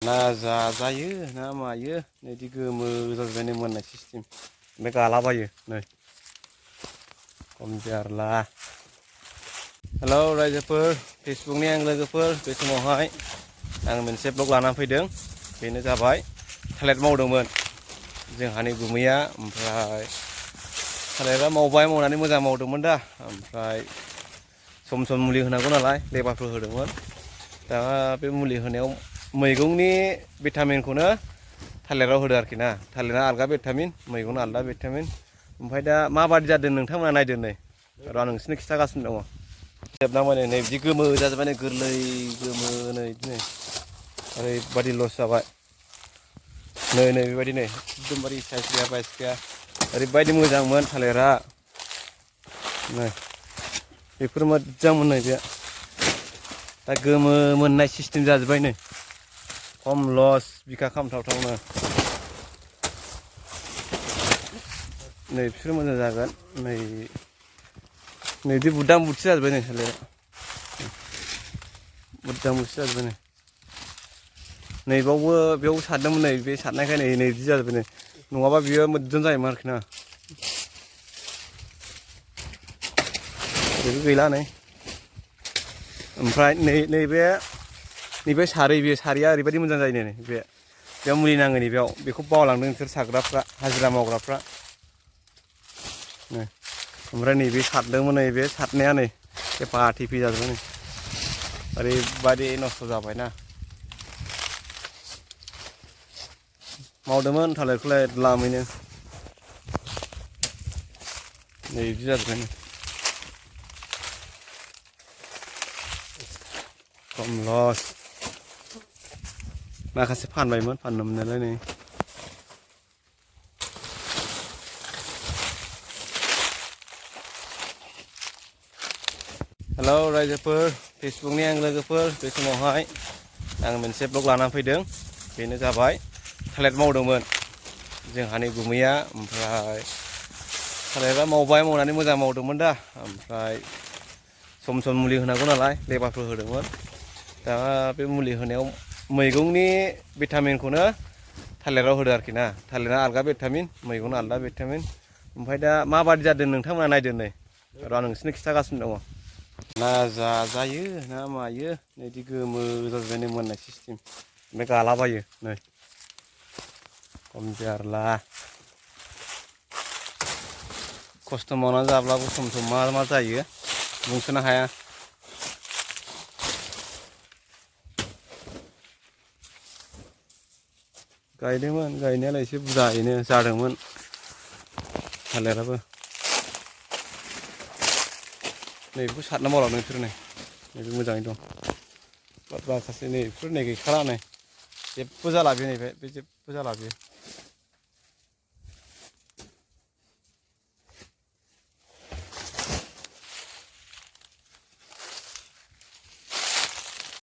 ना जाजायो ना मायो नै गोमो जाजोबबाय मोननाय सिस्टेम ओमफ्राय गालाबायो नै खम जारला। हेलौ रायजोफोर फेसबुकनि आं लोगोफोर बे समावहाय आं मोनसे ब्लग लानानै फैदों। बेनो जाबाय थालिर मावदोंमोन जोंहानि गुमैया, ओमफ्राय थालिरा मावनानै मोजां मावदोंमोन दा, ओमफ्राय सम सम मुलि होनांगौ नालाय लेबारफोर होदोंमोन। दा बे मुलि होनायाव मैगंनि भिटामिनखौनो थालिराव होदो आरोखि ना। थालिरा आलगा भिटामिन, मैगंना आलदा भिटामिन। ओमफ्राय दा माबादि जादों नोंथांमोना नायदो नै र' आं नोंसोरनो खिन्थागासिनो दङ। जोबनांबाय नै बिदि गोमो जाजोब्बाय नै गोरलै गोमो नै बिदिनो ओरैबादि लस जाबाय नै बेबायदि नै एकदमबारे साइज गैया बायस गैया ओरैबायदि मोजांमोन थालिरा नै बेफोर मोजां मोननाय बे दा गोमो मोननाय सिस्टेम जाजोब्बाय नै खम लस बिखा खामथावथावनो। नै बिसोर मोजां जागोन नै बिदि बुदां बुदसि जाजोब्बाय नै थालिरा बुदां बुदसि जाजोब्बाय नै नैबावबो बेयाव सारदोंमोन नै बे सारनायखाय नै बिदि जाजोब्बाय नै, नङाबा बियो मोजां जायोमोन आरोखि ना। बेबो गैला नै ओमफ्राय नैबे सारिया ओरैबायदि मोजां जायो नै बेयाव मुलि नाङो नै बेखौ बावलांदों नोंसोर सारग्राफ्रा हाजिरा मावग्राफ्रा नै। ओमफ्राय नैबे सारदोंमोन नैबे सारनाया नै थेफा थेफि जाजोब्बाय नै ओरैबायदि नस्थ' जाबायना। मावदोंमोन थालिरखौलाय द्लामैनो नै बिदि जाजोब्बाय नै खम लस। माखासे फानबायमोन फाननो मोननायालाय नै हेलौ रायजोफोर फेसबुकनि आं लोगोफोर बे समावहाय आं मोनसे ब्लग लानानै फैदों। बेनो जाबाय थालिर मावदोंमोन जोंहानि गुमैया, ओमफ्राय थालिरा मावनानै मोजां मावदोंमोन दा, ओमफ्राय सम सम मुलि होनांगौ नालाय लेबारफोर होदोंमोन। दा बे मुलि होनायाव मैगंनि भिटामिनखौनो थालिराव होदो आरोखि ना। थालिरा आलगा भिटामिन, मैगंना आलदा भिटामिन। ओमफ्राय दा माबादि जादों नोंथांमोना नायदो नै र' आं नोंसोरनो खिन्थागासिनो दङ। ना जाजायो ना मायो नै गोमो जाजोब्बाय नै मोननाय सिस्टेम ओमफ्राय गालाबायो नै खम जारला। खस्थ' मावनानै जाब्लाबो सम सम मा जायो बुंस'नो हाया। गायदोंमोन गायनायालाय एसे बुरजायैनो जादोंमोन थालिराबो। नैबेखौ सारना मावलांदों नोंसोरो नैबे मोजाङै दं, माखासे नैबेफोर नै गैखाला नै जेबो जाला बे जेबो जाला बेयो।